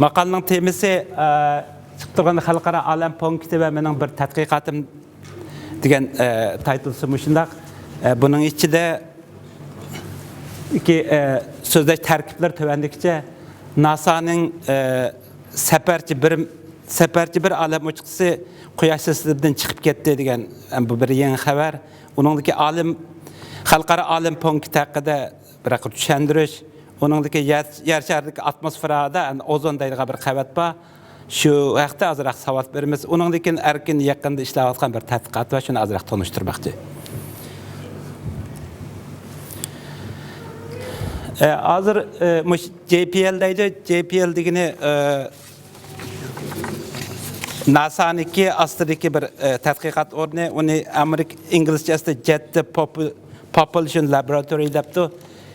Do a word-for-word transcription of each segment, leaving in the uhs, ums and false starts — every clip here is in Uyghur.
ماقالىنىڭ تېمىسى، ئە، چىقىپ تۇرغان خەلقئارا ئالەم پونكىتى ۋە مېنىڭ بىر تەتقىقاتىم دېگەن، ئە، تايتىلسى مۇشۇنداق. ئە، بۇنىڭ ئىچىدە ئىككى، ئە، سۆزلەش تەركىبلىرى تۆۋەندىكىچە. ناسانىڭ، ئە، سەپەرچى بىر، سەپەرچى بىر ئالەم ئوچقۇسى قۇياش سىستېمىدىن چىقىپ كەتتى دېگەن، ئە، بۇ بىر يېڭى خەۋەر. ئۇنىڭدىكى ئالەم، خەلقئارا ئالەم پونكىتى ھەققىدە بىراق چۈشەندۈرۈش، ئۇنىڭدىكى يەر، يەر شارىدىكى ئاتموسفېرادا، ئوزون دەيدىغان بىر قەۋەت بار. شۇ ھەقتە ئازراق ساۋات بېرىمىز. ئۇنىڭدىن كېيىن ئەركىن يېقىندا ئىشلەۋاتقان بىر تەتقىقات بار، شۇنى ئازراق تونۇشتۇرماقچى. ئە، ھازىر، ئە، مۇش جي پى ئېل دەيدۇ. جي پى ئېل دېگىنى، ئە، ناسانىڭكى ئاستىدىكى بىر، ئە، تەتقىقات ئورنى. ئۇنى ئامېرىك، ئىنگلىزچە ئەسلى جېت پوپۇ-، پروپالشن لابوراتورى دەپتۇ.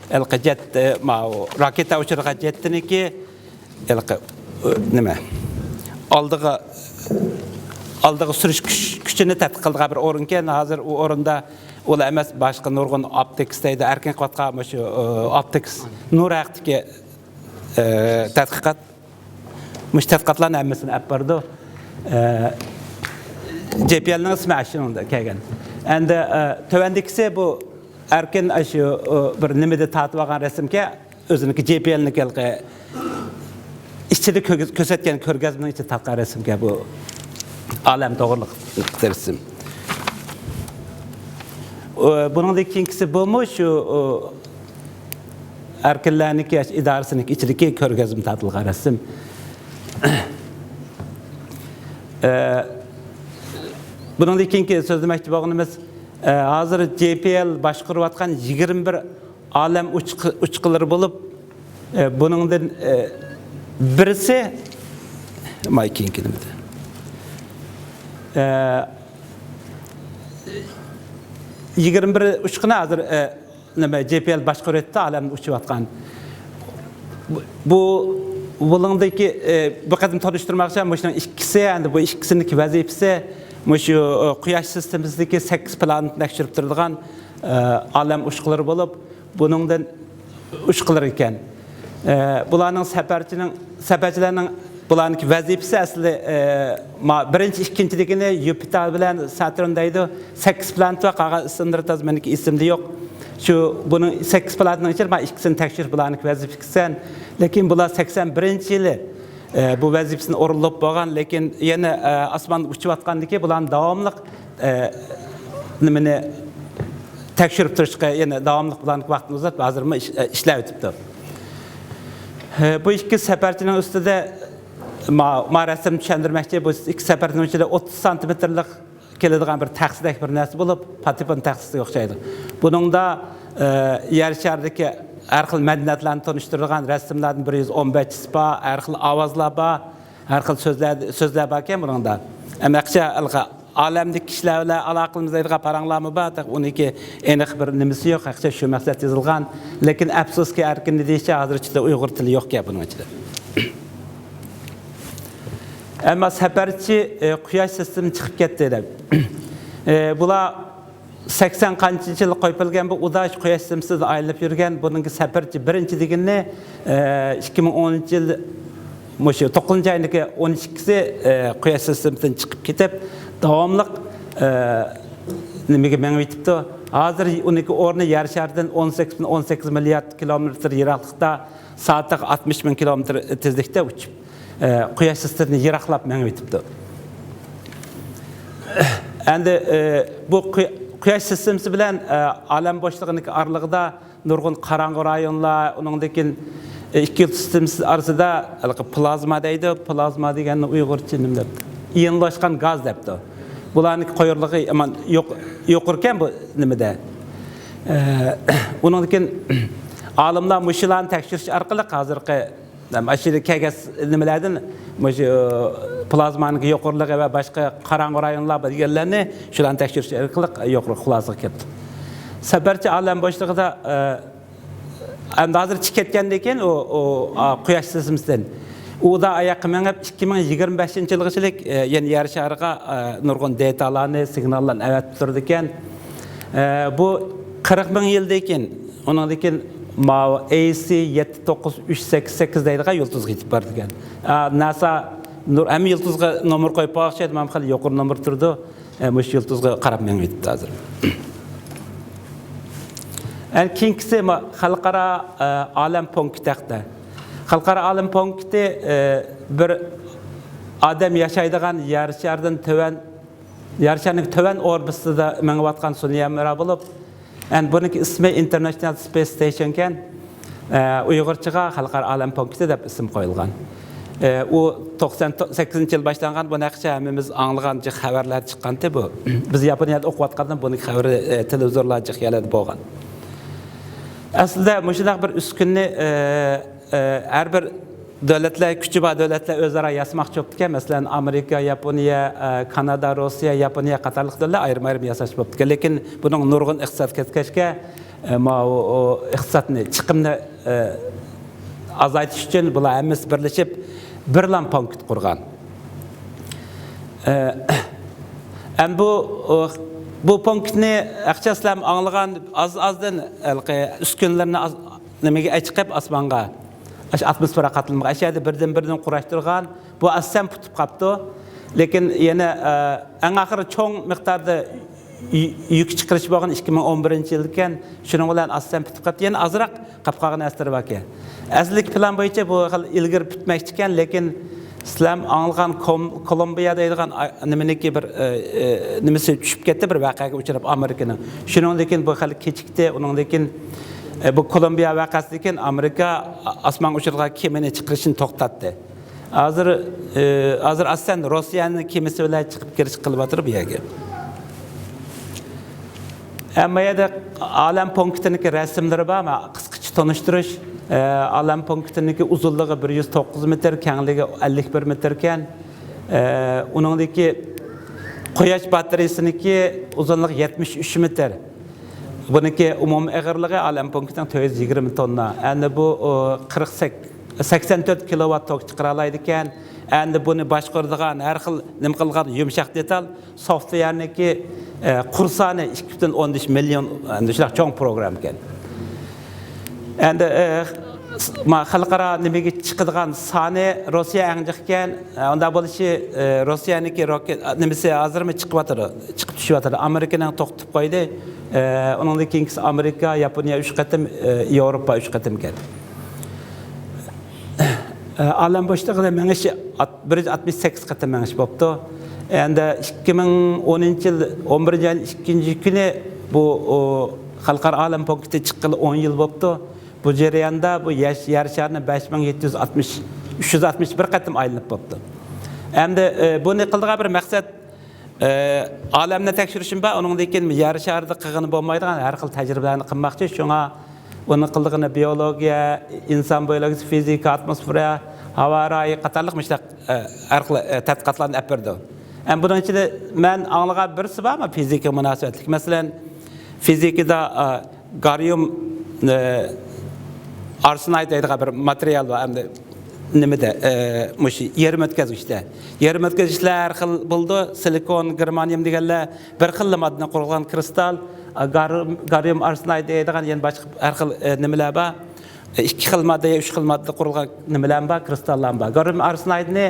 ھېلىقى جېت، ئە، ماۋۇ راكېتا ئۇچۇرىدىغان جېتتىنىكى، ھېلىقى، ئە، نېمە، ئالدىغا، ئالدىغا سۈرۈش كۈچ-، كۈچىنى تەتقىق قىلىدىغان بىر ئورۇنكەن. ھازىر ئۇ ئورۇندا ئۇلا ئەمەس، باشقا نۇرغۇن ئاپتېكس دەيدۇ، ئەركىن قۇۋۋەتقا مۇشۇ، ئە، ئاپتېكس نۇر ھەققىدىكى، ئە، تەتقىقات. مۇشۇ تەتقىقاتلارنىڭ ھەممىسىنى ئەپ بارىدۇ. ئە، جي پى ئېلنىڭ ئىسمى ئاشۇنىڭدا كەلگەن. ئەندى، ئە، تۆۋەندىكىسى بۇ ئەركىن ئاشۇ، ئۇ، بىر نېمىدە تارتىپ ئالغان رەسىمكەن، ئۆزىنىڭكى جي پى ئېلنىڭكى ھېلىقى ئىچىدە كۆرگۈز-، كۆرسەتكەن كۆرگەزمىنىڭ ئىچىدە تارتقان رەسىمكەن بۇ ئالەم توغرىلىق رەسىم. ئۇ، بۇنىڭدىن كېيىنكىسى بۇمۇ شۇ، ئۇ، ئەركىنلەرنىڭكى ئىدارىسىنىڭ ئىچىدىكى كۆرگەزمە تارتىلغان رەسىم. ئە، بۇنىڭدىن كېيىنكى سۆزلىمەكچى بولغىنىمىز، ئە، ھازىر جي پى ئېل باشقۇرۇۋاتقان يىگىرمە بىر ئالەم ئۇچقۇ-، ئۇچقۇلىرى بولۇپ، ئە، بۇنىڭدىن، ئە، بىرسى، ماي كېيىنكى نېمىدە؟ ئە، يىگىرمە بىر ئۇچقۇنى ھازىر، ئە، نېمە، جي پى ئېل باشقۇرۇۋېتىپتۇ، ئالەمدە ئۇچۇۋاتقان. بۇ، بۇ، بۇنىڭدىكى، ئە، بۇ قېتىم تونۇشتۇرماقچى، مۇشۇنىڭ ئىككىسى، ئەندى بۇ ئىككىسىنىڭكى ۋەزىپىسى، مۇشۇ، ئە، قۇياش سىستېمىسىدىكى سەككىز پلانېتنى تەكشۈرۈپ تۇرىدىغان، ئە، ئالەم ئۇچقۇلىرى بولۇپ، بۇنىڭدىن ئۇچقۇلىرى ئىكەن. ئە، بۇلارنىڭ سەپەرچىنىڭ، سەپەرچىلەرنىڭ بۇلارنىڭكى ۋەزىپىسى ئەسلى، ئە، ما-، بىرىنچى، ئىككىنچى دېگىنى يۇپىتېر بىلەن ساتۇرن دەيدۇ. سەككىز پلانېت بار، قالغان ئىسىملىرى تازا مېنىڭكى ئېسىمدە يوق. شۇ بۇنىڭ سەككىز پلانېتنىڭ ئىچىدە ما ئىككىسىنى تەكشۈرۈش بۇلارنىڭكى ۋەزىپىسى ئىكەن. لېكىن بۇلار سەكسەن بىرىنچى يىلى، ئە، بۇ ۋەزىپىسىنى ئورۇنلاپ بولغان، لېكىن يەنە، ئە، ئاسماندا ئۇچۇۋاتقاندىكى بۇلارنى داۋاملىق، ئە، نېمىنى تەكشۈرۈپ تۇرۇشقا يەنە داۋاملىق بۇلارنىڭ ۋاقتىنى ئۇزارتىپ، ھازىرمۇ ئىش-، ئە، ئىشلەۋېتىپتۇ. ئە، بۇ ئىككى سەپەرچىنىڭ ئۈستىدە ما-، ما رەسىمنى چۈشەندۈرمەكچى. بۇ ئىككى سەپەرچىنىڭ ئىچىدە ئوتتۇز سانتىمېتىرلىق كېلىدىغان بىر تەخسىدەك بىر نەرسە بولۇپ، پاتېفون تەخسىسىگە ئوخشايدۇ. بۇنىڭدا، ئە، يەر شارىدىكى ھەر خىل مەدەنىيەتلەرنى تونۇشتۇرىدىغان رەسىملەردىن بىر يۈز ئون بەشچىسى بار، ھەر خىل ئاۋازلار بار، ھەر خىل سۆزلەر، سۆزلەر باركەن بۇنىڭدا. ئەمما ئەكسىچە ئالەمدىكى كىشىلەر بىلەن ئالاقە قىلىمىز دەيدىغان پاراڭلارمۇ بار، تېخى ئۇنىڭكى ئېنىق بىر نېمىسى يوق، ئەكسىچە شۇ مەقسەت يېزىلغان. لېكىن ئەپسۇسكى، ئەركىن دېيىشىچە، ھازىرچە ئۇيغۇر تىلى يوقكەن بۇنىڭ ئىچىدە. ئەمما سەپەرچى، ئە، قۇياش سىستېمىدىن چىقىپ كەتتى دەپ. ئە، بۇلار سەكسەن قانچىنچى يىلى قويۇپ بەرگەن بۇ ئۇدا شۇ قۇياش سىستېمىسىدا ئايلىنىپ يۈرگەن. بۇنىڭكى سەپەرچى بىرىنچى دېگىنى، ئە، ئىككى مىڭ ئونىنچى يىل مۇشۇ توققۇزىنچى ئاينىڭكى ئون ئىككىسى، ئە، قۇياش سىستېمىسىدىن چىقىپ كېتىپ، داۋاملىق، ئە، نېمىگە مېڭىۋېتىپتۇ. ھازىر ئۇنىڭكى ئورنى يەر شارىدىن ئون سەككىز، ئون سەككىز مىليارد كىلومېتىر يىراقلىقتا، سائەتتە ئاتمىش مىڭ كىلومېتىر تېزلىكتە ئۇچۇپ، ئە، قۇياش سىستېمىسىدىن يىراقلاپ مېڭىۋېتىپتۇ. ئەندى، ئە، بۇ قۇي-، قۇياش سىستېمىسى بىلەن، ئە، ئالەم بوشلۇقىنىڭكى ئارىلىقىدا نۇرغۇن قاراڭغۇ رايونلار، ئۇنىڭدىن كېيىن، ئە، ئىككى يۇلتۇز سىستېمىسى ئارىسىدا ھېلىقى پلازما دەيدۇ. پلازما دېگەننى ئۇيغۇرچە نېمە دەپتۇ؟ ئىيونلاشقان گاز دەپتۇ. بۇلارنىڭكى قويۇقلۇقى يامان يۇق-، يۇقىرىكەن بۇ نېمىدە. ئە، ئۇنىڭدىن كېيىن ئالىملار مۇشۇلارنى تەكشۈرۈش ئارقىلىق ھازىرقى مانا شۇ كەلگەن نېمىلەردىن مۇشۇ پلازمانىڭ يۇقىرىلىقى ۋە باشقا قاراڭغۇ رايونلار بار دېگەنلەرنى شۇلارنى تەكشۈرۈش ئارقىلىق يۇقىرى خۇلاسىگە كەپتۇ. سەپەرچى ئالەم بوشلۇقىدا، ئە، ئەمدى ھازىر چىقىپ كەتكەندىن كېيىن ئۇ، ئۇ، ئا، قۇياش سىستېمىسىدىن ئۇدا ئاياققا مېڭىپ، ئىككى مىڭ يىگىرمە بەشىنچى يىلغىچىلىك، ئە، يەنە يەر شارىغا، ئە، نۇرغۇن دېتاللارنى، سىگناللارنى ئەۋەتىپ تۇرىدىكەن. ئە، بۇ قىرىق مىڭ يىلدىن كېيىن، ئۇنىڭدىن كېيىن ماۋۇ ئەي سى يەتتە توققۇز ئۈچ سەككىز سەككىز دەيدىغان يۇلتۇزغا يېتىپ بارىدىكەن. ئا، ناسا نۇر-، ھەممە يۇلتۇزغا نومۇر قويۇپ قويغان ئوخشايدۇ، مانا خېلى يۇقىرى نومۇر تۇرىدۇ. ئە، مۇشۇ يۇلتۇزغا قاراپ مېڭىۋېتىپتۇ ھازىر. ئەنە كېيىنكىسى ما-، خەلقئارا، ئە، ئالەم پونكىتى ھەققىدە. خەلقئارا ئالەم پونكىتى، ئە، بىر ئادەم ياشايدىغان يەر شارىدىن تۆۋەن، يەر شارىنىڭ تۆۋەن ئوربىتىسىدا مېڭىۋاتقان سۈنئىي ھەمراھ بولۇپ، ئەنە بۇنىڭكى ئىسمى ئىنتېرناشنال سپېيس ستېيشن ئىكەن. ئە، ئۇيغۇرچىغا خەلقئارا ئالەم پونكىتى دەپ ئىسىم قويۇلغان. ئە، ئۇ توقسان سەككىزىنچى يىل باشلانغان، بۇ نەقىشە ھەممىمىز ئاڭلىغان جىق خەۋەرلەردە چىققانتى بۇ. بىز ياپونىيەدە ئوقۇۋاتقاندا بۇنىڭ خەۋىرى، ئە، تېلېۋىزورلار جىق يەرلەردە بولغان. ئەسلىدە مۇشۇنداق بىر ئۈسكۈنىنى، ئە، ئە، ھەر بىر دۆلەتلەر، كۈچى بار دۆلەتلەر ئۆزئارا ياسىماقچى بوپتىكەن. مەسىلەن، ئامېرىكا، ياپونىيە، ئە، كانادا، روسىيە، ياپونىيە قاتارلىق دۆلەتلەر ئايرىم-ئايرىم ياساشقا بوپتىكەن. لېكىن بۇنىڭ نۇرغۇن ئىقتىساد كەتكەچكە، ئە، ماۋۇ، ئۇ، ئىقتىسادنى، چىقىمنى، ئە، ئازايتىش ئۈچۈن بۇلار ھەممىسى بىرلىشىپ بىرلا پونكىت قۇرغان. ئە، ئەمدى بۇ، ئۇ، بۇ پونكىتنى ئەخچە سىلەرمۇ ئاڭلىغان، ئاز-ئازدىن ھېلىقى ئۈسكۈنىلىرىنى ئاز-، نېمىگە ئەچىقىپ ئاسمانغا، ئاشۇ ئاتموسفېرا قاتلىمىغا، ئەشۇ يەردە بىردىن-بىردىن قۇراشتۇرغان. بۇ ئاساسەن پۈتۈپ قاپتۇ. لېكىن يەنە، ئە، ئەڭ ئاخىرى چوڭ مىقداردا يۈ-، يۈك چىقىرىش بولغان ئىككى مىڭ ئون بىرىنچى يىلكەن، شۇنىڭ بىلەن ئاساسەن پۈتۈپ قاپتۇ. يەنە ئازراق قاپ قالغان ئەسلىرى باركەن. ئەسلىدىكى پىلان بويىچە بۇ خىل ئىلگىرى پۈتمەكچىكەن، لېكىن سىلەرمۇ ئاڭلىغان كوم-، كولومبىيە دەيدىغان ئا-، نېمىنىڭكى بىر، ئە، ئە، نېمىسى چۈشۈپ كەتتى، بىر ۋەقەگە ئۇچراپ ئامېرىكىنىڭ. شۇنىڭدىن كېيىن بۇ خېلى كېچىكتى. ئۇنىڭدىن كېيىن، ئە، بۇ كولومبىيە ۋەقەسىدىن كېيىن ئامېرىكا ئاسمانغا ئۇچۇرىدىغان كېمىنى چىقىرىشنى توختاتتى. ھازىر، ئى، ھازىر ئاساسەن روسىيەنىڭ كېمىسى بىلەن چىقىپ كىرىش قىلىۋاتىدۇ بۇ يەرگە. ئەمما يەردە ئالەم پونكىتىنىڭكى رەسىملىرى بار، مانا قىسقىچە تونۇشتۇرۇش. ئە، ئالەم پونكىتىنىڭكى ئۇزۇنلۇقى بىر يۈز توققۇز مېتىر، كەڭلىكى ئەللىك بىر مېتىركەن. ئە، ئۇنىڭدىكى قۇياش باتارېيىسىنىڭكى ئۇزۇنلۇقى يەتمىش ئۈچ مېتىر. بۇنىڭكى ئومۇمىي ئېغىرلىقى ئالەم پونكىتىنىڭ تۆت يۈز يىگىرمە توننا. ئەمدى بۇ، ئۇ، قىرىق سەككىز سەكسەن تۆت كىلوۋات توك چىقىرالايدىكەن. ئەمدى بۇنى باشقۇرىدىغان، ھەر خىل نېمە قىلغان يۇمشاق دېتال، سوفتۋېرنىڭكى، ئە، قۇر سانى ئىككى پۈتۈن ئوندىن ئۈچ مىليون، ئەمدى شۇنداق چوڭ پروگراممىكەن. ئەمدى، ئە، ما-، خەلقئارا نېمىگە چىقىدىغان سانى روسىيە ئەڭ جىقكەن. ئە، ئۇنداق بولۇشى، ئە، روسىيەنىڭكى روكېت، نېمىسى ھازىرمۇ چىقىۋاتىدۇ، چىقىپ چۈشۈۋاتىدۇ. ئامېرىكىنىڭ توختىتىپ قويدى. ئە، ئۇنىڭدىن كېيىنكىسى ئامېرىكا، ياپونىيە ئۈچ قېتىم، ئە، ياۋروپا ئۈچ قېتىمكەن. ئالەم بوشلۇقىدا مېڭىش ئات-، بىر يۈز ئاتمىش سەككىز قېتىم مېڭىش بوپتۇ. ئەمدى ئىككى مىڭ ئونىنچى يىل ئون بىرىنچى ئاينىڭ ئىككىنچى كۈنى بۇ، ئۇ، خەلقئارا ئالەم پونكىتى چىققىلى ئون يىل بوپتۇ. بۇ جەرياندا بۇ يەش-، يەر شارىنى بەش مىڭ يەتتە يۈز ئاتمىش، ئۈچ يۈز ئاتمىش بىر قېتىم ئايلىنىپ بوپتۇ. ئەمدى، ئە، بۇنى قىلىدىغان بىر مەقسەت، ئە، ئالەمنى تەكشۈرۈشمۇ بار، ئۇنىڭدىن كېيىن يەر شارىدا قىلغىلى بولمايدىغان ھەر خىل تەجرىبىلەرنى قىلماقچى. شۇڭا ئۇنى قىلىدىغىنى بىيولوگىيە، ئىنسان بىيولوگىيىسى، فىزىكا، ئاتموسفېرا، ھاۋا رايى قاتارلىق مۇشۇنداق، ئە، ھەر خىل، ئە، تەتقىقاتلارنى ئەپ بېرىدۇ. ئەمما بۇنىڭ ئىچىدە مەن ئاڭلىغان بىرسى بارمۇ فىزىكىغا مۇناسىۋەتلىك؟ مەسىلەن، فىزىكىدا، ئە، گاريۇم، ئە، ئارسېنايد دەيدىغان بىر ماتېرىيال بار، ئەمدى نېمىدە، ئە، مۇشۇ يېرىم ئۆتكەزگۈچتە. يېرىم ئۆتكەزگۈچلەر ھەر خىل بولىدۇ، سىلىكون، گېرمانىيۇم دېگەنلەر بىر خىللا ماددىدىن قۇرۇلغان كرىستال، ئە، گار-، گاريۇم ئارسېنايد دەيدىغان يەنە باشقا ھەر خىل، ئە، نېمىلەر بار. ئە، ئىككى خىل ماددا يا ئۈچ خىل ماددا قۇرۇلغان نېمىلەرمۇ بار، كرىستاللارمۇ بار. گاريۇم ئارسېنايدنى،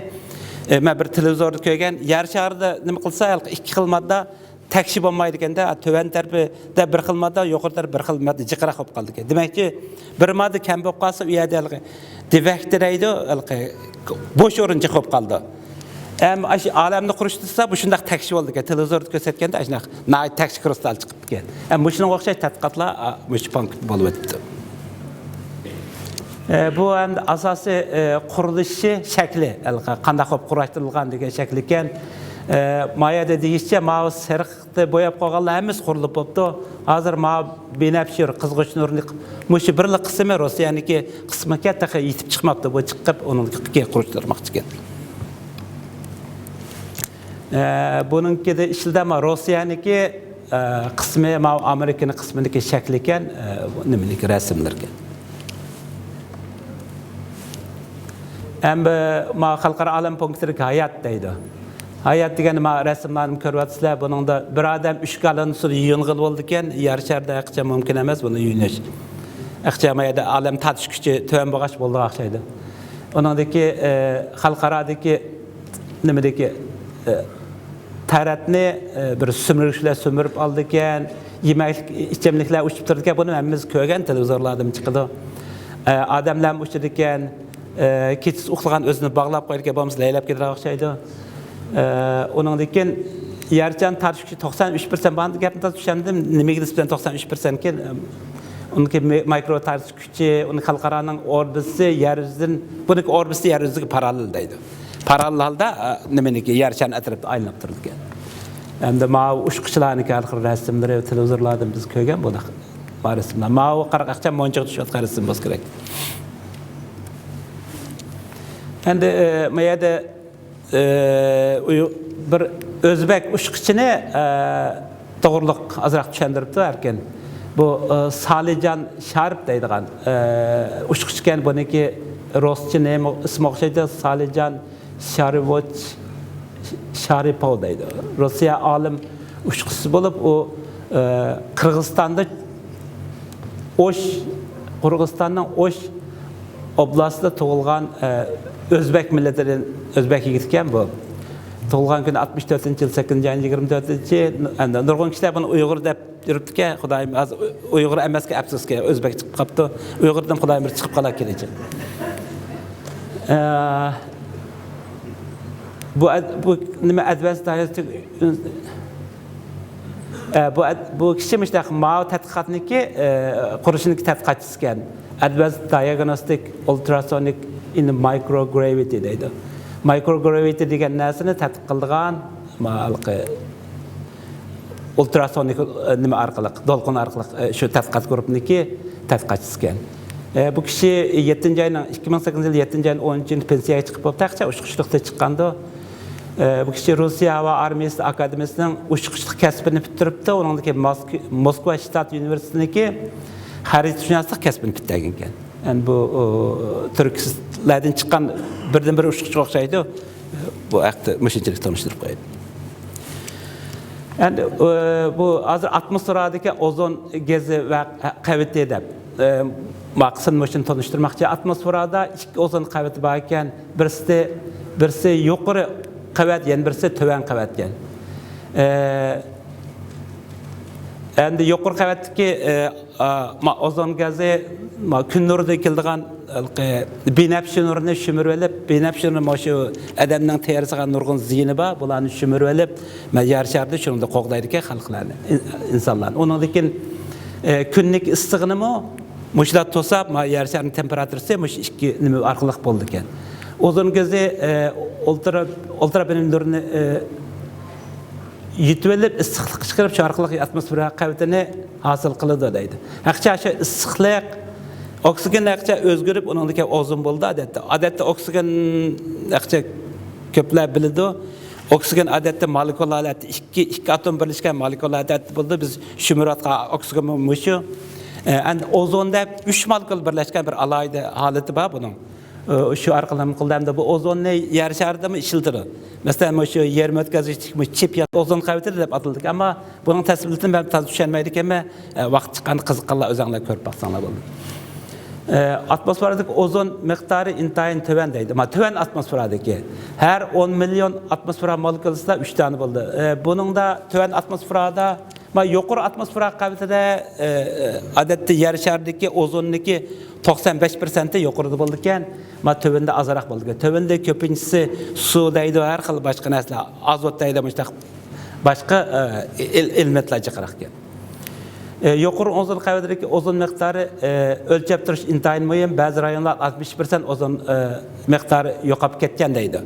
ئە، مەن بىر تېلېۋىزوردا كۆرگەن، يەر شارىدا نېمە قىلسا، ھېلىقى ئىككى خىل ماددا تەكشى بولمايدىكەن-دە، تۆۋەن تەرىپىدە بىر خىل ماددا، يۇقىرى تەرەپ بىر خىل ماددا جىقراق بولۇپ قالىدىكەن. دېمەكچى، بىر ماددا كەم بولۇپ قالسا، ئۇ يەردە ھېلىقى دېفېكت دەيدۇ، ھېلىقى بوش ئورۇن جىق بولۇپ قالىدۇ. ھەم ئاشۇ ئالەمنى قۇرۇشتۇرسا، بۇ شۇنداق تەكشى بولىدىكەن. تېلېۋىزوردا كۆرسەتكەندە، ئاشۇنداق ناھايىتى تەكشى كرىستال چىقىپتىكەن. ھەم مۇشۇنىڭغا ئوخشاش تەتقىقاتلار، ئا، مۇشۇ پونكىتتا بولۇۋېتىپتۇ. ئە، بۇ ئەمدى ئاساسىي، ئە، قۇرۇلۇشى، شەكلى، ھېلىقى قانداق قىلىپ قۇراشتۇرۇلغان دېگەن شەكىلكەن. ئە، ما يەردە دېيىشىچە، ماۋۇ سېرىق بوياپ قويغانلار ھەممىسى قۇرۇلۇپ بوپتۇ. ھازىر ماۋۇ بىنەپشە، قىزغۇچ نۇرنى، مۇشۇ بىرلا قىسمى، روسىيەنىڭكى قىسمىكەن، تېخى يېتىپ چىقماپتۇ. بۇ چىقىپ، ئۇنىڭكى قۇرۇشتۇرماقچىكەن. ئە، بۇنىڭكىدە ئىچىدە ما روسىيەنىڭكى، ئە، قىسمى، ما ئامېرىكىنىڭ قىسمىنىڭكى شەكلىكەن، ئە، نېمىنىڭكى رەسىملىرىكەن. ھەم بۇ، ما خەلقئارا ئالەم پونكىتىدىكى ھايات دەيدۇ. ھايات دېگەن ما رەسىملەرنى كۆرۈۋاتىسىلەر، بۇنىڭدا بىر ئادەم ئۈچ گاللون سۇدا يۇيۇنغىلى بولىدىكەن، يەر شارىدا ھەقىقەتەن مۇمكىن ئەمەس بۇنى يۇيۇنۇش. ئەخچە ما يەردە ئالەم تارتىش كۈچى تۆۋەن بولغاچ بولىدىغان ئوخشايدۇ. ئۇنىڭدىكى، ئە، خەلقئارادىكى نېمىدىكى، ئە، تەرەتنى، ئە، بىر سۈمۈرگۈچلەر سۈمۈرۈپ ئالىدىكەن، يېمەكلىك، ئىچىملىكلەر ئۇچۇپ تۇرىدىكەن، بۇنى ھەممىمىز كۆرگەن، تېلېۋىزورلاردىمۇ چىقىدۇ. ئە، ئادەملەرمۇ ئۇچىدىكەن، ئە، كېچىسى ئۇخلىغان ئۆزىنى باغلاپ قويىدىكەن، بولمىسا لەيلەپ كېتىدىغان ئوخشايدۇ. ئە، ئۇنىڭدىن كېيىن يەرچان تارتىش كۈچى توقسان ئۈچ پىرسەنت بار، گەپنى توغرا چۈشەندىم، نېمىگە نىسبەتەن توقسان ئۈچ پىرسەنتكىن، ئۇنىڭكى مې-، مايكرو تارتىش كۈچى، ئۇنى خەلقئارانىڭ ئوربىتىسى يەر يۈزىدىن، بۇنىڭكى ئوربىتىسى يەر يۈزىگە پاراللېل دەيدۇ. پاراللېل ھالدا، ئە، نېمىنىڭكى يەرچان ئەتراپىدا ئايلىنىپ تۇرىدىكەن. ئەمدى ماۋۇ ئۇچقۇچىلارنىڭكى ھەر خىل رەسىملىرى تېلېۋىزورلاردىن بىز كۆرگەن بۇنداق بار رەسىملەر. ماۋۇ قارا ئەخچە مونچىغا چۈشۈۋاتقان رەسىم بولسا كېرەك. ئەمدى، ئە، ما يەردە، ئە، ئۇيغ-، بىر ئۆزبەك ئۇچقۇچىنى، ئە، توغرىلىق ئازراق چۈشەندۈرۈپتۇ ئەركىن. بۇ، ئە، سالىجان شارىپ دەيدىغان، ئە، ئۇچقۇچى ئىكەن. بۇنىڭكى رۇسچە نېمە ئىسمى ئوخشايدۇ، سالىجان شارىۋوچ شارىپوۋ دەيدۇ. روسىيە ئالىم ئۇچقۇچىسى بولۇپ، ئۇ، ئە، قىرغىزىستاندا ئوش، قىرغىزىستاننىڭ ئوش ئوبلاستىدا تۇغۇلغان، ئە، ئۆزبەك مىللىتىدىن ئۆزبەك يىگىت ئىكەن بۇ. تۇغۇلغان كۈنى ئاتمىش تۆتىنچى يىل، سەككىزىنچى ئاينىڭ يىگىرمە تۆتىنچى. ئەمدى نۇرغۇن كىشىلەر بۇنى ئۇيغۇر دەپ يۈرۈپتىكەن، خۇدايىم، ھازىر ئۇيغۇر ئەمەسكەن، ئەپسۇسكى، ئۆزبەك چىقىپ قاپتۇ. ئۇيغۇر دېدىم، خۇدايىم، بىر چىقىپ قالا كېلىچە. ئە، بۇ ئەد-، بۇ نېمە، ئەدۋەنس دايرېكتىك، ئە، بۇ ئەد-، بۇ كىشى مۇشۇنداق ماۋۇ تەتقىقاتنىڭكى، ئە، قۇرۇلۇشىنىڭكى تەتقىقاتچىسى ئىكەن. ئەدۋانس دايگنوستىك ئۇلتراسونىك ئىن مايكروگرېۋىتى دەيدۇ. مايكروگرېۋىتى دېگەن نەرسىنى تەتقىق قىلىدىغان، ما-، ھېلىقى ئۇلتراسونىك، ئە، نېمە ئارقىلىق، دولقۇن ئارقىلىق، ئە، شۇ تەتقىقات گۇرۇپپىنىڭكى تەتقىقاتچىسى ئىكەن. ئە، بۇ كىشى يەتتىنچى ئاينىڭ، ئىككى مىڭ سەككىزىنچى يىل يەتتىنچى ئاينىڭ ئون ئۈچىنچى پېنسىيەگە چىقىپ بولۇپتۇ، تەكچە ئۇچقۇچلۇقتا چىققاندۇ. ئە، بۇ كىشى روسىيە ھاۋا ئارمىيىسى ئاكادېمىيىسىنىڭ ئۇچقۇچلۇق كەسپىنى پۈتتۈرۈپتۇ، ئۇنىڭدىن كېيىن موسك-، موسكۋا شتات ئۇنىۋېرسىتېتىنىڭكى خەرىتىشۇناسلىق كەسپىنى پۈتتۈرگەن ئىكەن. يەنى بۇ، ئۇ، تۈركلەردىن چىققان بىردىنبىر ئۇچقۇچىغا ئوخشايدۇ. بۇ ھەقتە مۇشۇنچىلىك تونۇشتۇرۇپ قويايلى. ئەمدى، ئۇ، بۇ ھازىر ئاتموسفېرادىكى ئوزون گېزى ۋە قەۋىتى دەپ، ئە، ماقسىم مۇشۇنى تونۇشتۇرماقچى. ئاتموسفېرادا ئىككى ئوزون قەۋىتى بار ئىكەن. بىرسى، بىرسى يۇقىرى قەۋەت، يەنە بىرسى تۆۋەن قەۋەت ئىكەن. ئە، ئەمدى يۇقىرى قەۋەتتىكى، ئە، ئا، ما-، ئوزون گازى، ما-، كۈن نۇرىدىن كېلىدىغان، ھېلىقى بىنەپشە نۇرىنى شۈمۈرۈۋېلىپ، بىنەپشە نۇرى مۇشۇ ئادەمنىڭ تېرىسىغا نۇرغۇن زىيىنى بار، بۇلارنى شۈمۈرۈۋېلىپ، ما-، يەر شارىدا شۇنىڭدا قوغدايدىكەن خەلقلەرنى، ئىن-، ئىنسانلارنى. ئۇنىڭدىن كېيىن، ئە، كۈنلۈك ئىسسىقنىمۇ مۇشۇلار توساپ، ما-، يەر شارىنىڭ تېمپېراتۇرىسى مۇشۇ ئىككى نېمە ئارقىلىق بولىدىكەن. ئوزون گېزى، ئە، ئۇلترا، ئۇلترا بىنەپشە نۇرىنى، ئە، يۇتۇۋېلىپ، ئىسسىقلىق چىقىرىپ، شۇ ئارقىلىق ئاتموسفېرا قەۋىتىنى ھاسىل قىلىدۇ دەيدۇ. ھەقىچە شۇ ئىسسىقلىق، ئوكسىگېن ھەقىچە ئۆزگىرىپ، ئۇنىڭدىكى ئوزون بولىدۇ ئادەتتە. ئادەتتە ئوكسىگېن ھەقىچە كۆپلەر بىلىدۇ. ئوكسىگېن ئادەتتە مولېكۇلا ھالەتتە ئىككى، ئىككى ئاتوم بىرلەشكەن مولېكۇلا ھالەتتە بولىدۇ. بىز شۈمۈرۈۋاتقان ئوكسىگېنمۇ مۇشۇ. ئە، ئەمدى ئوزون دەپ ئۈچ مولېكۇلا بىرلەشكەن بىر ئالاھىدە ھالىتى بار بۇنىڭ. ئۇ، شۇ ئارقىلىق نېمە قىلدى؟ ئەمدى بۇ ئوزوننى يەر شارىدىمۇ ئىشلىتىدۇ. مەسىلەن، مۇشۇ يېرىم ئۆتكەزگۈچلۈك، مۇشۇ چىپ يا ئوزون قەۋىتى دەپ ئاتىلىدۇ. ئەمما بۇنىڭ تەپسىلاتىنى مەن تازا چۈشەنمەيدىكەنمەن. ئە، ۋاقىت چىققاندا قىزىققانلار ئۆزۈڭلار كۆرۈپ باقساڭلار بولىدۇ. ئە، ئاتموسفېرادىكى ئوزون مىقدارى ئىنتايىن تۆۋەن دەيدۇ. ما، تۆۋەن ئاتموسفېرادىكى. ھەر ئون مىليون ئاتموسفېرا مولېكۇلىسىدا ئۈچ دانە بولىدۇ. ئە، بۇنىڭدا تۆۋەن ئاتموسفېرادا، ما، يۇقىرى ئاتموسفېرا قەۋىتىدە، ئە، ئادەتتە يەر شارىدىكى ئوزوندىكى توقسان بەش پىرسەنتى يۇقىرىدا بولىدىكەن، ما، تۆۋەندە ئازراق بولىدىكەن. تۆۋەندە كۆپىنچىسى سۇ دەيدۇ، ھەر خىل باشقا نەرسىلەر، ئازوت دەيدۇ، مۇشۇنداق باشقا، ئە، ئېل-، ئېلېمېنتلار جىقراق ئىكەن. ئە، يۇقىرى ئوزون قەۋىتىدىكى ئوزون مىقدارى، ئە، ئۆلچەپ تۇرۇش ئىنتايىن مۇھىم. بەزى رايونلار ئاتمىش پىرسەنت ئوزون، ئە، مىقدارى يوقاپ كەتكەن دەيدۇ.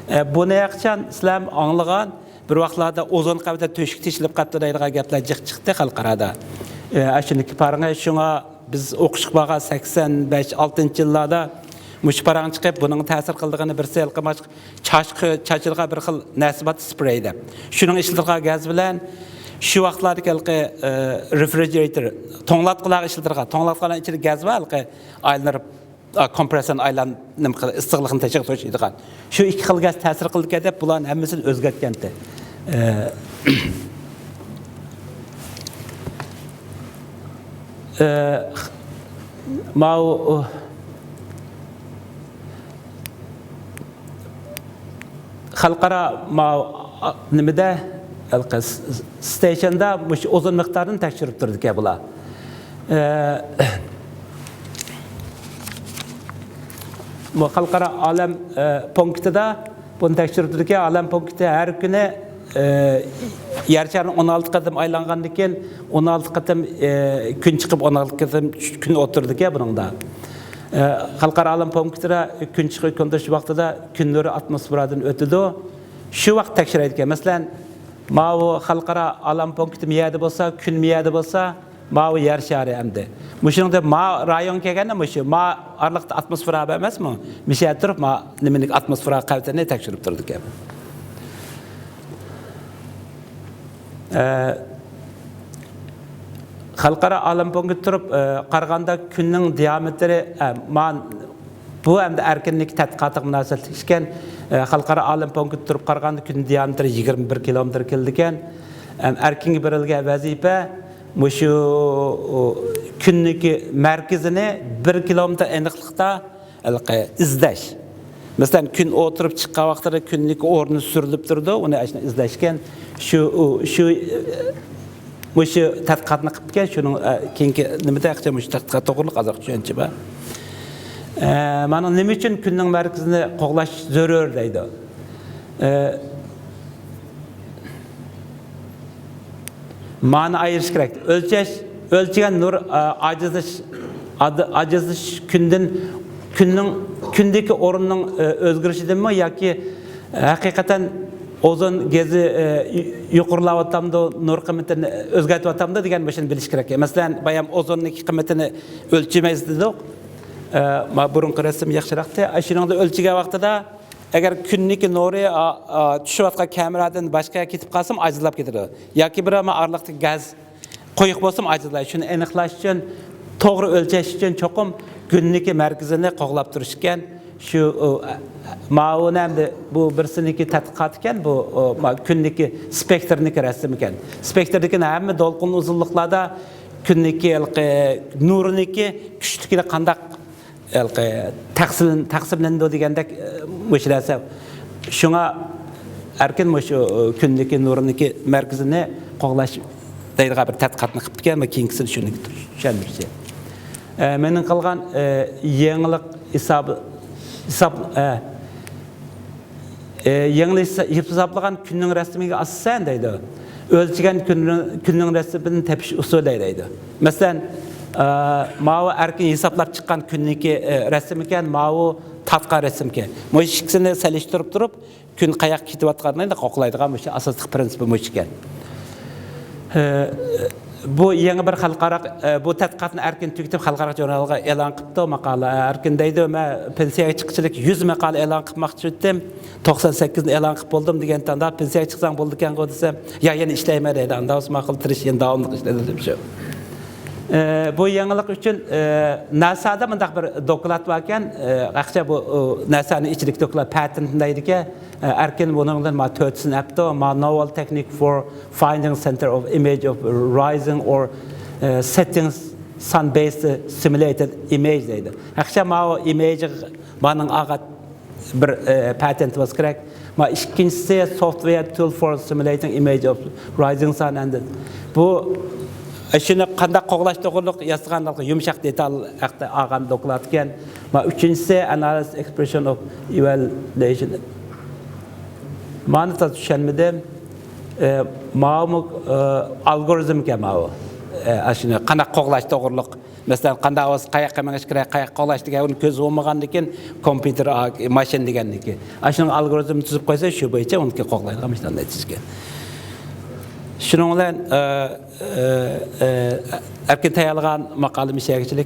ئە، بۇنى ھەقىچان سىلەرمۇ ئاڭلىغان، بىر ۋاقىتلاردا ئوزون قەۋىتىدە تۆشۈك تېشىلىپ قاپتۇ دەيدىغان گەپلەر جىق چىقتى خەلقئارادا. ئە، ئاشۇنى كىپارىڭە، شۇڭا بىز ئوقۇشقا بارغان سەكسەن بەش، ئالتىنچى يىللاردا مۇشۇ پاراڭ چىقىپ، بۇنىڭ تەسىر قىلىدىغىنى بىرسى ھېلىقى چاچقا چاچىدىغان بىر خىل نەرسە بار، سپرېي دەپ. شۇنىڭ ئىشلىتىدىغان گاز بىلەن شۇ ۋاقىتلاردىكى ھېلىقى، ئە، رېفرىجېرېيتور، توڭلاتقۇلارغا ئىشلىتىدىغان، توڭلاتقۇلارنىڭ ئىچىدە گاز بار، ھېلىقى ئايلىنىپ، ئا، كومپرېسسورنى ئايلان-، نېمە قىل-، ئىسسىقلىقنى تېشىغا توشۇيدىغان. شۇ ئىككى خىل گاز تەسىر قىلىدىكەن دەپ، بۇلارنىڭ ھەممىسىنى ئۆزگەرتكەنتى. ئە، ئە، ماۋۇ خەلقئارا ماۋۇ، ئا، نېمىدە، ھېلىقى س-، س-، ستېيشندا مۇشۇ ئوزون مىقدارىنى تەكشۈرۈپ تۇرىدىكەن بۇلار. ئە، بۇ خەلقئارا ئالەم، ئە، پونكىتىدا بۇنى تەكشۈرۈپ تۇرىدىكەن. ئالەم پونكىتى ھەر كۈنى، ئە، يەر شارىنى ئون ئالتە قېتىم ئايلانغاندىن كېيىن، ئون ئالتە قېتىم، ئە، كۈن چىقىپ، ئون ئالتە قېتىم چۈش-، كۈن ئولتۇرىدىكەن بۇنىڭدا. ئە، خەلقئارا ئالەم پونكىتىدا كۈن چىقىپ كۆندۈرۈش ۋاقتىدا كۈن نۇرى ئاتموسفېرادىن ئۆتىدۇ. شۇ ۋاقىت تەكشۈرەيدىكەن. مەسىلەن، ماۋۇ خەلقئارا ئالەم پونكىتى مىيەدە بولسا، كۈن مىيەدە بولسا، ماۋۇ يەر شارى ئەمدى. مۇشۇنىڭدا ما رايون كەلگەندە مۇشۇ، ما ئارىلىقتا ئاتموسفېرا بار ئەمەسمۇ؟ مىشە تۇرۇپ، ما نېمىنىڭ ئاتموسفېرا قەۋىتىنى تەكشۈرۈپ تۇرىدىكەن. ئە، خەلقئارا ئالەم پونكىتى تۇرۇپ، ئە، قارىغاندا كۈننىڭ دىيامېتىرى، ئە، ما-، بۇ ئەمدى ئەركىنلىك تەتقىقاتىغا مۇناسىۋەتلىك ئىكەن. ئە، خەلقئارا ئالەم پونكىتى تۇرۇپ قارىغاندا كۈن دىيامېتىرى يىگىرمە بىر كىلومېتىر كېلىدىكەن. ئەم، ئەركىنگە بېرىلگەن ۋەزىپە مۇشۇ، ئۇ، كۈننىكى مەركىزىنى بىر كىلومېتىر ئېنىقلىقتا ھېلىقى ئىزدەش. مەسىلەن، كۈن ئولتۇرۇپ چىققان ۋاقتىدا كۈننىكى ئورنى سۈرۈلۈپ تۇرىدۇ، ئۇنى ئاشۇنى ئىزدەشكەن. شۇ، ئۇ، شۇ، ئە، مۇشۇ تەتقىقاتنى قىپتىكەن، شۇنىڭ، ئە، كېيىنكى نېمىدە ياخشى مۇشۇ تەتقىقات توغرىلىق ئازراق چۈشەنچە بار. ئە، مانا نېمە ئۈچۈن كۈننىڭ مەركىزىنى قوغلاش زۆرۈر دەيدۇ. ئە، مانى ئايرىش كېرەك. ئۆلچەش، ئۆلچىگەن نۇر، ئە، ئاجىزلىشىش، ئاد-، ئاجىزلىشىش كۈندىن، كۈننىڭ، كۈندىكى ئورۇننىڭ، ئە، ئۆزگىرىشىدىنمۇ ياكى ھەقىقەتەن ئوزون گېزى، ئە، يۇ-، يۇقىرىلاۋاتامدۇ، نۇر قىممىتىنى ئۆزگەرتىۋاتامدۇ دېگەن مۇشۇنى بىلىش كېرەك. مەسىلەن، بايام ئوزوننىڭ قىممىتىنى ئۆلچىمەيسىز دېدۇق. ئە، ما بۇرۇنقى رەسىم ياخشىراقتى. ئاشۇنىڭدا ئۆلچىگەن ۋاقتىدا ئەگەر كۈندىكى نۇرى، ئا، ئا، چۈشۈۋاتقان كامېرادىن باشقا يەرگە كېتىپ قالسىمۇ ئاجىزلاپ كېتىدۇ. ياكى بىر ئارىلىقتا گاز قويۇق بولسىمۇ ئاجىزلايدۇ. شۇنى ئېنىقلاش ئۈچۈن، توغرا ئۆلچەش ئۈچۈن چوقۇم كۈننىكى مەركىزىنى قوغلاپ تۇرۇش ئىكەن. شۇ، ئۇ، ماۋۇنى ئەمدى بۇ بىرسىنىكى تەتقىقات ئىكەن، بۇ، ئۇ، ما-، كۈننىكى سپېكتىرنىكى رەسىمى ئىكەن. سپېكتىردىكى ھەممە دولقۇن ئۇزۇنلۇقلاردا كۈننىكى ھېلىقى نۇرىنىكى كۈچلۈكىدە قانداق ھېلىقى تەقسىم-، تەقسىملىنىدۇ دېگەندەك، ئە، مۇشۇ نەرسە. شۇڭا ئەركىن مۇشۇ، ئە، كۈندىكى نۇرنىكى مەركىزىنى قوغلاش دەيدىغان بىر تەتقىقاتنى قىپتىكەن، مەن كېيىنكىسىدە شۇنى چۈشەندۈرسە. ئە، مېنىڭ قىلغان، ئە، يېڭىلىق ھېسابى، ھېساب، ئە، ئى، يېڭى ھېسابلىغان كۈننىڭ رەسىمىگە ئاساسەن دەيدۇ. ئۆلچىگەن كۈننىڭ، كۈننىڭ رەسىمىنى تېپىش ئۇسۇلى دەيدۇ. مەسىلەن، ئى، ماۋۇ ئەركىن ھېسابلاپ چىققان كۈننىڭكى، ئى، رەسىمىكەن، ماۋۇ تارتقان رەسىمكەن. مۇشۇ ئىككىسىنى سېلىشتۇرۇپ تۇرۇپ، كۈن قاياققا كېتىۋاتقانلىقىنى قوغلايدىغان مۇشۇ ئاساسلىق پىرىنسىپى مۇشۇكەن. ئى، بۇ يېڭى بىر خەلقئارا، ئى، بۇ تەتقىقاتنى ئەركىن تۈگىتىپ، خەلقئارا ژۇرنالغا ئېلان قىپتۇ ماقالە. ئەركىن دەيدۇ، مەن پېنسىيەگە چىققۇچىلىك يۈز ماقالە ئېلان قىلماقچى ئىدىم. توقسان سەككىزنى ئېلان قىلىپ بولدۇم دېگەن تاڭدا، پېنسىيەگە چىقساڭ بولىدىكەنغۇ دېسەم، يا يەنە ئىشلەيمەن دەيدۇ. ئاندا بولسا ماقۇل، تىرىشىن داۋاملىق ئىشلە دېدىم شۇ. ئى، بۇ يېڭىلىق ئۈچۈن، ئى، ناسادا مۇنداق بىر دوكلات باركەن، ئى، ھەقىچە بۇ، ئۇ، ناسانىڭ ئىچىدىكى دوكلات، پاتېنت دەيدىكەن. ئەركىن بۇنىڭدىن ما تۆتىسىنى ئەپتۇ، ما نوۋېل تېخنىك فور فايندىڭ سېنتەر ئوف ئىمېج ئوف رايزىڭ ئور سېتتىڭ سان بېيسد سىمۇلېيتېد ئىمېج دەيدۇ. ھەقىچە ماۋۇ ئىمېج مانىڭ ئاغا بىر، ئە، پاتېنت بولسا كېرەك. ما ئىككىنچىسى سوفتۋېر تۇل فور سىمۇلېيتىڭ ئىمېج ئوف رايزىڭ سان ئەند بۇ، ئە، شۇنى قانداق قوغلاش توغرۇلۇق ياسىغان يۇمشاق دېتال ھەققىدە ئالغان دوكلات ئىكەن. ما ئۈچىنچىسى ئانالىز ئېكسپرېشن ئوف ئىۋالۇشن. مانى تازا چۈشەنمىدىم. ئى، ماۋۇمۇ، ئى، ئالگورىزمكەن ماۋۇ. ئى، ئاشۇنى قانداق قوغلاش توغرۇلۇق. مەسىلەن، قانداق بولسا قاياققا مېڭىش كېرەك، قاياققا قوغلاش دېگەن ئۇنى كۆزى بولمىغاندىكىن كومپيۇتېر، ئا، ماشىنا دېگەندىكى. ئاشۇنىڭ ئالگورىزمىنى تۈزۈپ قويسا، شۇ بويىچە ئۇنىڭكى قوغلايدىغان ماشىنا نەتىجىگە. شۇنىڭ بىلەن، ئى، ئى، ئى، ئەركىن تەييارلىغان ماقالىمىز شۇ يەرگىچىلىك.